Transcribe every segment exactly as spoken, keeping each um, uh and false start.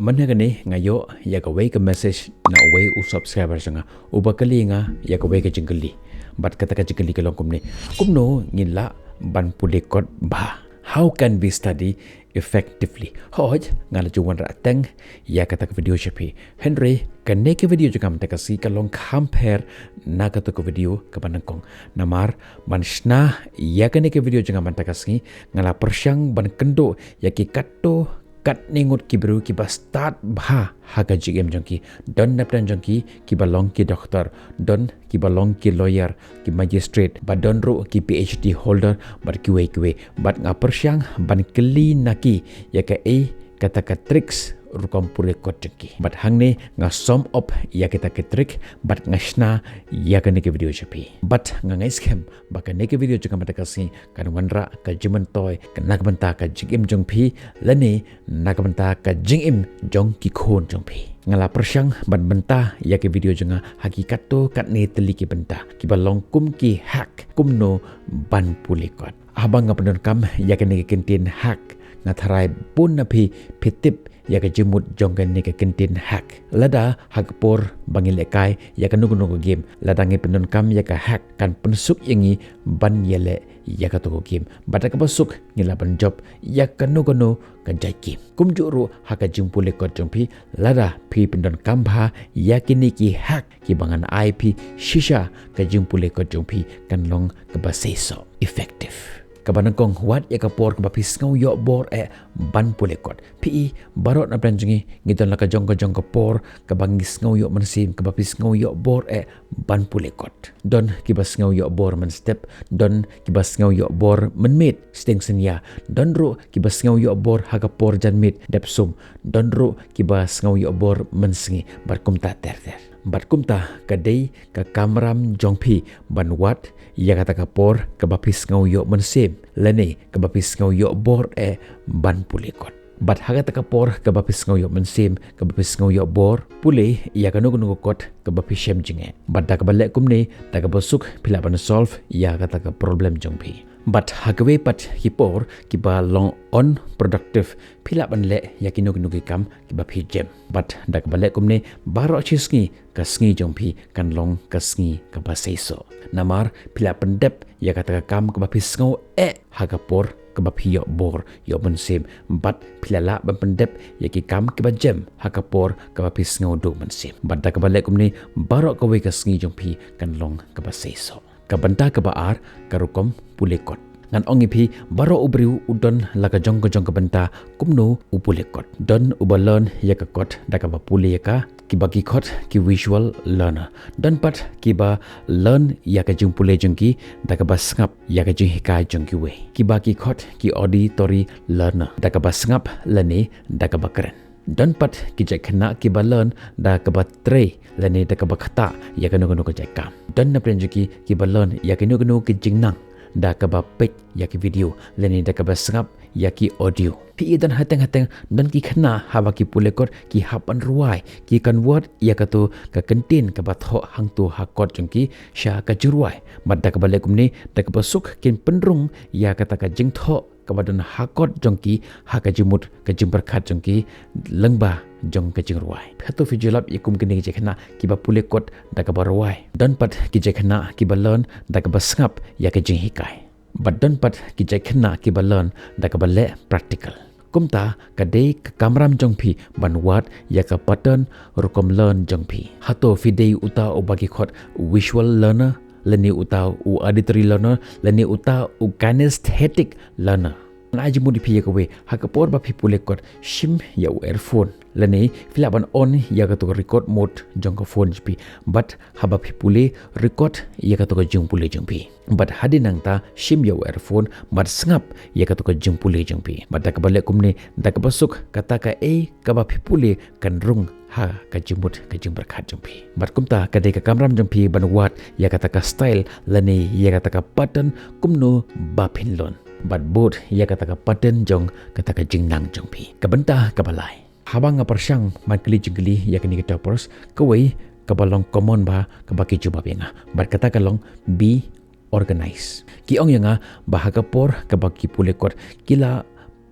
Mynta kane nga ïoh ïa kawei ka message na uwei u subscriber jong nga uba kylli nga ïa kawei ka jingkylli. Bad kata ka jingkylli ka long kumne: kumno ngin lah ban pule kot bha? How can we study effectively? Hooid, nga la ju wanrah teng ïa kata ka video sha phi. Hynrei kane ka video jong nga mynta ka sngi ka long kham pher na kata ka video kaba nyngkong. Namar ban shna ïa kane ka video jong nga mynta ka sngi, nga la pyrshang ban kynduh ïa ki katto katne ngut ki briew kiba stad bha ha ka jingim jong ki. Don napdeng jong ki kiba long ki doktor, don kiba long ki lawyer, ki magistrate, bad don ruh ki PhD holder bad kiwei kiwei. Bad nga pyrshang ban kylli na ki ïa kaei kata ka tricks rukom pule kot jong ki. Bad hangne nga sum up ïa kita ki trick bad nga shna ïa kane ka video sha phi. Bad nga ngeit skhem ba kane ka video jong nga mynta ka sngi kan wanrah ka jingmyntoi na ka bynta ka jingim jong phi lane na ka bynta ka jingim jong ki khun jong phi. Nga la pyrshang ban bynta ïa ki video jong nga ha ki katto katne tylli ki bynta kiba long kum ki hack kumno ban pule kot. Haba nga pyndonkam ïa kane ka kyntien hack, nga tharai bun na phi phi tip ïa ka jingmut jong kane ka kyntien hack. Lada ha ka por ba ngi lehkai ïa kano kano ka game, lada ngi pyndonkam ïa ka hack kan pynsuk ïa ngi ban ïaleh ïa kato ka game. Bad da kaba suk ngi lah ban jop ïa kano kano ka jait game. Kumjuh ruh ha ka jingpule kot jong phi, lada phi pyndonkam bha ïa kine ki hack kiba ngan ai phi, shisha ka jingpule kot jong phi kan long kaba seisoh, effective. Kaba nyngkong, wad ïa ka por kaba phi sngew ïoh bor eh ban pule kot. Phi i, baroh napdeng jong ngi ngi don la ka jong ka jong ka por kaba ngi sngew ïoh mynsiem, kaba phi sngew ïoh bor eh ban pule kot. Don kiba sngew ïoh bor mynstep, don kiba sngew ïoh bor mynmiet shiteng synñia, don ruh kiba sngew ïoh bor ha ka por janmiet dep sum, don ruh kiba sngew ïoh bor mynsngi, bad kumta ter ter. Bad kumta ka dei ka kamram jong phi ban wad ïa kata ka por kaba phi sngew ïoh mynsiem lane kaba phi sngew ïoh bor eh ban pule kot. Bad ha kata ka por kaba phi sngew ïoh mynsiem, kaba phi sngew ïoh bor, pule ïa kano kano ka kot kaba phi shem jingeh. Bad da kaba leh kumne, da kaba suk phi lah ban solve ïa kata ka problem jong phi. Bad ha kawei pat ki por kiba long unproductive, phi lah ban leh ïa kino kino ki kam kiba phi jem. Bad da kaba leh kumne, baroh shi sngi ka sngi jong phi kan long ka sngi kaba seisoh. Namar phi lah pyndep ïa kata ka kam kaba phi sngew eh ha ka por kaba phi ïoh bor ïoh mynsiem, bad phi lah lah ban pyndep ïa ki kam kiba jem ha ka por kaba phi sngew duh mynsiem. Bad da kaba leh kumne, baroh kawei ka sngi jong phi kan long kaba seisoh. Ka bynta kaba ar, ka rukom pule kot. Ngan ong ïa phi, baroh u briew u don la ka jong ka jong ka bynta kumno u pule kot. Don uba learn ïa ka kot da kaba pule ïa ka, kiba ki khot ki visual learner. Don pat kiba learn ïa ka jingpule jong ki da kaba sngap ïa ka jinghikai jong kiwei. Kiba ki khot ki auditory learner, da kaba sngap lane da kaba kren. Don pat ki jait khynnah kiba learn da kaba trei lane da kaba ktah ïa kano kano ka jait kam. Don napdeng jong ki kiba learn ïa kano kano ki jingnang da kaba peit ïa ki video lane da kaba sngap ïa ki audio. Phi i, don hateng hateng, don ki khynnah haba ki pule kot ki hap ban rwai, ki convert ïa kato ka kyntien kaba thoh hangto ha kot jong ki sha ka jingrwai. Bad da kaba leh kumne, da kaba suk kin pynrung ïa kata ka jingthoh kaba don ha kot jong ki ha ka jingmut ka jingpyrkhat jong ki lyngba jong ka jingrwai. Hato phi ju lap ïa kum kine ki jait khynnah kiba pule kot da kaba rwai? Don pat ki jait khynnah kiba learn da kaba sngap ïa ka jinghikai. Bad don pat ki jait khynnah kiba learn da kaba leh practical. Kumta ka dei ka kamram jong phi ban wad ïa ka pattern rukom learn jong phi. Hato phi dei uta uba ki khot visual learner, lane uta u auditory learner, lane uta u kinesthetic learner? Ngan ai jingmut ïa phi ïa kawei, ha ka por ba phi pule kot, shim ïa u earphone lane phi lah ban on ïa kato ka record mode jong ka phone jong phi. Bad haba phi pule, record ïa kato ka jingpule jong phi. Bad hadien nangta shim ïa u earphone bad sngap ïa kato ka jingpule jong phi. Bad da kaba leh kumne, da kaba suk kata kaei kaba phi pule kan rung ha ka jingmut ka jingpyrkhat jong phi. Bad kumta ka dei ka kamram jong phi ban wad ïa kata ka style lane ïa kata ka pattern kumno ba phin learn. Bad bud ïa kata ka pattern jong kata ka jingnang jong phi. Ka bynta kaba lai. Haba nga pyrshang ban kylli jingkylli ïa kine ki toppers, kawei kaba long common bha kaba ki jubab ïa nga. Bad kata ka long, be organized. Ki ong ïa nga ba ha ka por kaba ki pule kot ki la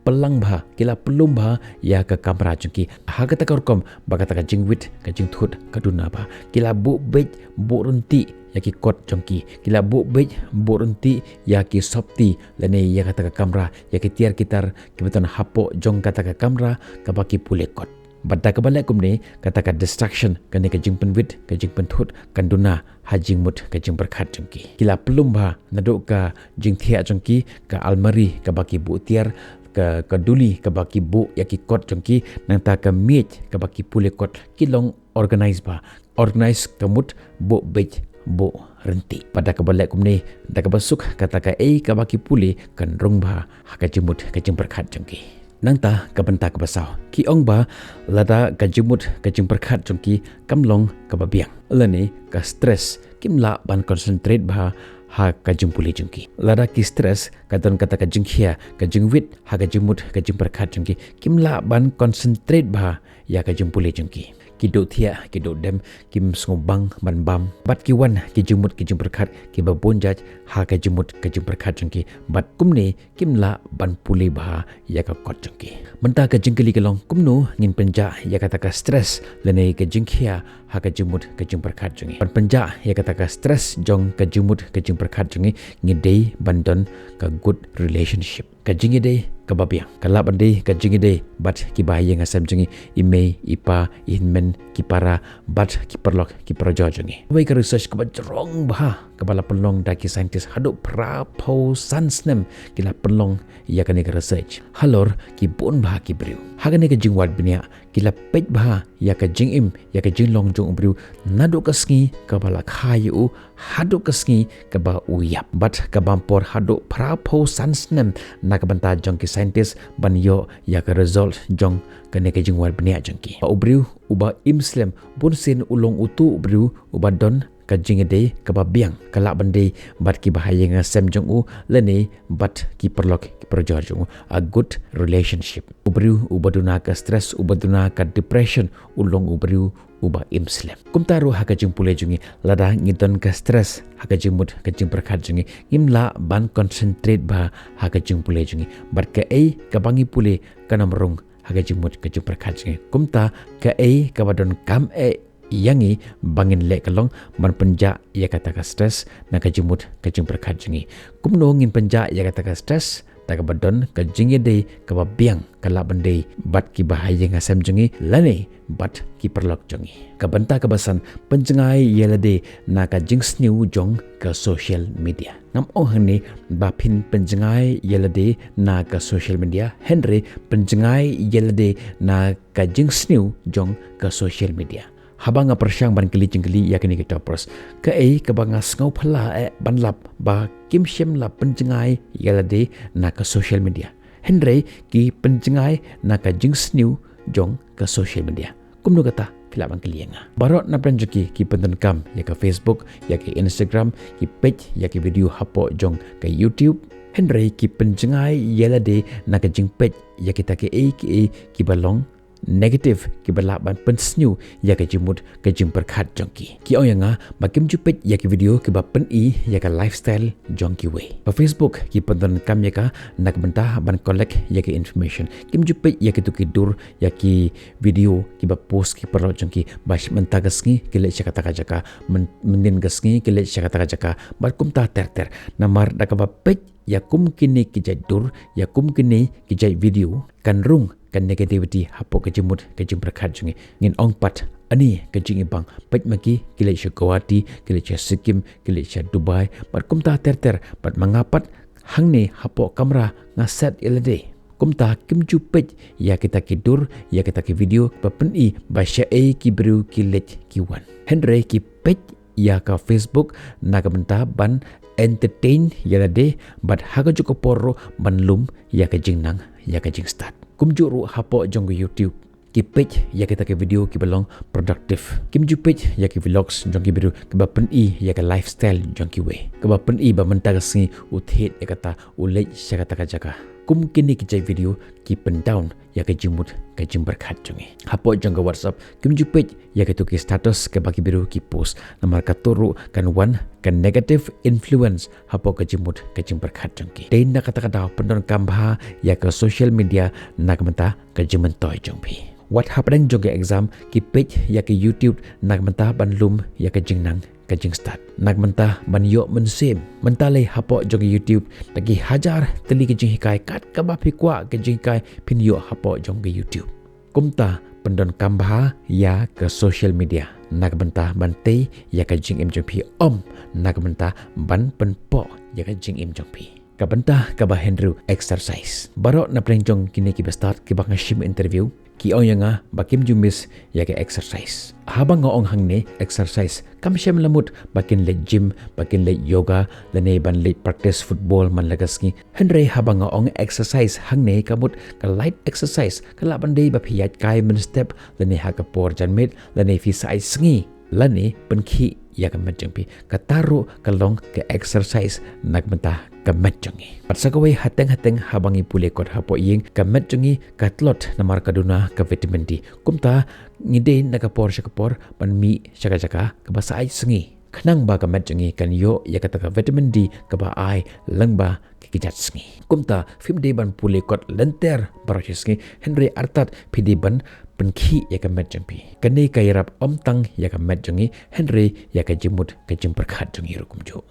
pynlang bha, ki la pynlum bha ïa ka kamra jong ki. Ha kata ka rukom ba kata ka jingwit, ka jingthut ka duna bha. Ki la buh beit buh ryntih ïa ki kot jong ki. Ki la buh beit buh ryntih ïa ki sopti lane ïa kata ka kamra, ïa ki tiar ki tar kiba don hapoh jong kata ka kamra kaba ki pule kot. Bad da kaba leh kumne, kata ka distraction, kane ka jingpynwit, ka jingpynthut kan duna ha jingmut ka jingpyrkhat jong ki. Ki la pynlum bha naduh ka jingthiah jong ki, ka almari kaba ki buh tiar, ka, ka duli kaba ki buh ïa ki kot jong ki, nangta ka miej kaba ki pule kot, ki long organize bha. Organize ka mut buh beit buh ryntih. Bad da kaba leh kumne, da kaba suk, kata kaei kaba ki pule kan rung bha ha ka jingmut ka jingpyrkhat jong ki. Nangta ka bynta kaba saw, ki ong ba lada ka jingmut ka jingpyrkhat jong ki kam long kaba biang lane ka stress, kim lah ban concentrate bha ha ka jingpule jong ki. Lada ki stress, ka don kata ka jingkhia, ka jingwit ha ka jingmut ka jingpyrkhat jong ki, kim lah ban concentrate bha ïa ka jingpule jong ki. Ki duh thiah, ki duh dem, kim sngewbang ban bam. Bad ki wan ki jingmut ki jingpyrkhat kiba bun jait ha ka jingmut ka jingpyrkhat jong ki. Bad kumne kim lah ban pule bha ïa ka kot jong ki. Mynta ka jingkylli ka long, kumno ngin pynjah ïa kata ka stress lane ka jingkhia ha ka jingmut ka jingpyrkhat jong ngi. Ban pynjah ïa kata ka stress jong ka jingmut ka jingpyrkhat jong ngi, ngi dei ban don ka good relationship. Ka jingïadei kaba biang, ka lah ban dei ka jingïadei bad kiba ha ïing ha sem jong ngi, i mei, i pa, i hynmen, ki para, bad ki paralok ki parajor jong ngi. Wei ka research kaba jrong bha kaba la pynlong da ki scientist, haduh phra phew san snem ki la pynlong ïa kane ka research halor ki bun bha ki briew. Ha kane ka jingwad bniah ki la peit bha ïa ka jingim, ïa ka jinglong jong u briew naduh ka sngi kaba la kha ïa u haduh ka sngi kaba u ïap. Bad ka bam por haduh phra phew san snem na ka bynta jong ki scientist ban ïoh ïa ka result jong kane ka jingwad bniah jong ki. Ba u briew uba im slem bunsien u long utu u briew uba don ka jingïadei kaba biang, ka lah ban dei bad kiba ha ïing ha sem jong u lane bad ki paralok ki parajor jong u, a good relationship. U briew uba duna ka stress, uba duna ka depression, u long u briew uba im slem. Kumta ruh ha ka jingpule jong ngi, lada ngi don ka stress ha ka jingmut ka jingpyrkhat jong ngi, ngim lah ban concentrate bha ha ka jingpule jong ngi. Bad kaei kaba ngi pule kan ym rung ha ka jingmut ka jingpyrkhat jong ngi. Kumta kaei kaba donkam eh ïa ngi ba ngin leh ka long ban pynjah ïa kata ka stress na ka jingmut ka jingpyrkhat jong ngi. Kumno ngin pynjah ïa kata ka stress? Da kaba don ka jingïadei kaba biang, ka lah ban dei bad kiba ha ïing ha sem jong ngi lane bad ki paralok jong ngi. Ka bynta kaba san, pynjngai ïa lade na ka jingsniew jong ka social media. Ngam ong hangne ba phin pynjngai ïa lade na ka social media, hynrei pynjngai ïa lade na ka jingsniew jong ka social media. Haba nga pyrshang ban kylli jingkylli ïa kine ki toppers, kaei kaba nga sngewphylla eh ban lap ba kim shym la pynjngai ïa lade na ka social media, hynrei ki pynjngai na ka jingsniew jong ka social media? Kumno kata, phi lah ban kylli ïa nga. Baroh na pdeng jong ki, ki pyndonkam ïa ka Facebook, ïa ka Instagram, ki peit ïa ki video hapoh jong ka YouTube, hynrei ki pynjngai ïa lade na ka jingpeit ïa kita kiei kiei kiba long negative, kiba lah ban pynsniew ïa ka jingmut ka jingpyrkhat jong ki. Ki ong ïa nga ba kim ju peit ïa ki video kiba pyni ïa ka lifestyle jong kiwei. Ba Facebook ki pyndonkam ïa ka na ka bynta ban collect ïa ka information. Kim ju peit ïa kitu ki dur, ïa ki video kiba post ki paralok jong ki, ba mynta ka sngi ki leit sha kata ka jaka, myn-, mynnin ka sngi ki leit sha kata ka jaka, bad kumta ter ter. Namar da kaba peit ïa kum kine ki jait dur, ïa kum kine ki jait video, kan rung ka negativity hapoh ka jingmut ka jingpyrkhat jong ngi. Ngin ong pat, ani ka jingibang, peit ma ki, ki leit sha Guwahati, ki leit sha Sikkim, ki leit sha Dubai, bad kumta ter ter. Bad ma nga pat, hangne hapoh kamra nga set ïa lade. Kumta kim ju peit ïa kita ki dur, ïa kita ki video ba pyni ba shaei ki briew ki leit ki wan. Hynrei ki peit ïa ka Facebook na ka bynta ban entertain ïa lade, bad ha kajuh ka por ruh ban lum ïa ka jingnang, ïa ka jingstad. Kumjuh ruh hapoh jong ka YouTube, ki peit ïa kita ki video kiba long productive. Kim ju peit ïa ki vlogs jong ki briew kiba pyni ïa ka lifestyle jong kiwei, kiba pyni ba mynta ka sngi u thied ïa kata, u leit sha kata ka jaka. Kum kine ki jait video ki pyndown ïa ka jingmut ka jingpyrkhat jong ngi. Hapoh jong ka WhatsApp kim ju peit ïa kito ki status kaba ki briew ki post, namar kato ruh kan wan ka negative influence hapoh ka jingmut ka jingpyrkhat jong ki. Dei na kata ka daw pyndonkam bha ïa ka social media na ka bynta ka jingmyntoi jong phi. Wat hapdeng jong ka exam ki peit ïa ka YouTube na ka bynta ban lum ïa ka jingnang ka jingstad, na ka bynta ban ïoh mynsiem. Mynta lei hapoh jong ka YouTube da ki hajar tylli ka jinghikai, kat kaba phi kwah ka jinghikai phin ïoh hapoh jong ka YouTube. Kumta pyndonkam bha ïa ka social media na ka bynta ban tei ïa ka jingim jong phi, ym na ka bynta ban pynpoh ïa ka jingim jong phi. Ka bynta kaba hynriew, exercise. Baroh na pdeng jong kine kiba stad kiba nga shim interview ki ong ïa nga ba kim ju miss ïa ka exercise. Haba nga ong hangne exercise, kam shym la mut ba kin leit gym, ba kin leit yoga, lane ban leit practice football man la ka sngi. Hynrei haba nga ong exercise hangne ka mut ka light exercise, ka lah ban dei ba phi ïaid kai mynstep, lane ha ka por janmiet, lane phi sa ai sngi, lane pynkhih ïa ka met jong phi. Kata ruh ka long ka exercise na ka bynta ka met jong ngi. Bad sa kawei, hateng hateng haba ngi pule kot hapoh ïing, ka met jong ngi ka tlot namar ka duna ka vitamin D. Kumta ngi dei na ka por sha ka por ban mih sha ka jaka kaba sa ai sngi, khnang ba ka met jong ngi kan ïoh ïa kata ka vitamin D kaba ai lyngba ki kjat sngi. Kumta phim dei ban pule kot lynter baroh shi sngi, hynrei artat phi dei ban pynkhih ïa ka met jong phi. Kane ka ïarap ym tang ïa ka met jong ngi, hynrei ïa ka jingmut ka jingpyrkhat jong ngi ruh kumjuh.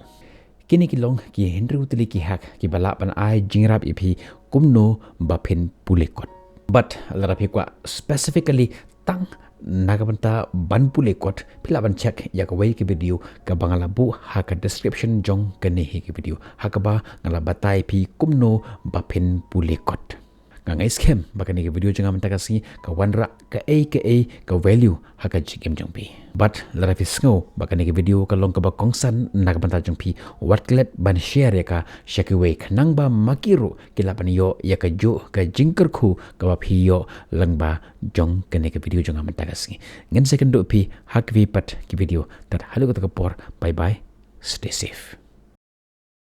Kine ki long ki hynriew tylli ki hack kiba lah ban ai jingïarap ïa phi kumno ba phin pule kot. Bad lada phi kwah specifically tang na ka bynta ban pule kot, phi lah ban check ïa kawei ka video kaba nga la buh ha ka description jong kane hi ka video, ha kaba nga la batai phi kumno ba phin pule kot. Nga ngeit skhem ba kane ka video jong nga mynta ka sngi ka wanrah kaei kaei ka value ha ka jingim jong phi. Bad lada phi sngew ba kane ka video ka long kaba kongsan na ka bynta jong phi, wat klet ban share ïa ka sha kiwei, khnang ba ma ki ruh ki lah ban ïoh ïa kajuh ka jingkyrkhu kaba phi ïoh lyngba jong kane ka video jong nga mynta ka sngi. Ngin sa ïakynduh phi ha kiwei pat ki video. Tad haduh kata ka por, bye bye, stay safe.